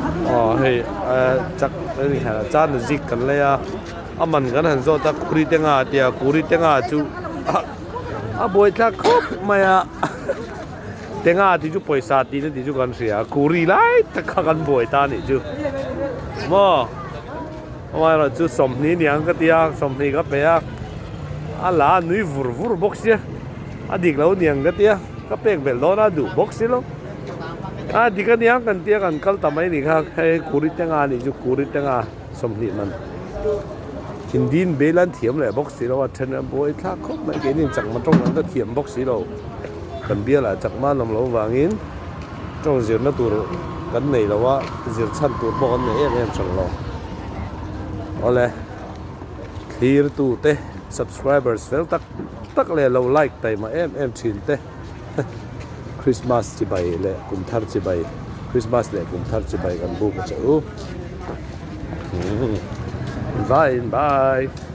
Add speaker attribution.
Speaker 1: Aw hei chak chan zik kan lei a a man kan han zawt a kuri te nga a tia kuri te nga chu a buaithlak khawp mai a te nga tih chu pawisa tihna tih chu kan hria a kuri lai tak kha kan buai ta a nih chu maw amaherawhchu sawmhnih niang ka tia sawmhnih ka pe a a la a nui vur vur bawk sia a dik lo niang ka tia ka pek belh dawn a duh bawk si lo. A dik a nia kan tia kan kal ta mai ni kha hei kuri tenga a nih chu kuri tenga 20 man Hindi in bel an thiam leh bawk si lo a then a buai thlak khawp mai keini chakma tawng an la thiam bawk si lo kan bial ah chakma an awm loh avangin tawng zirna tur kan nei lo a zir chhan tur pawh kan nei em em hran lo awle thlir tu te subscribers fel tak tak leh lo like taima em em thin te. Christmas chibai leh kum thar chibai Christmas leh kum thar chibai kan buk a che u bye bye.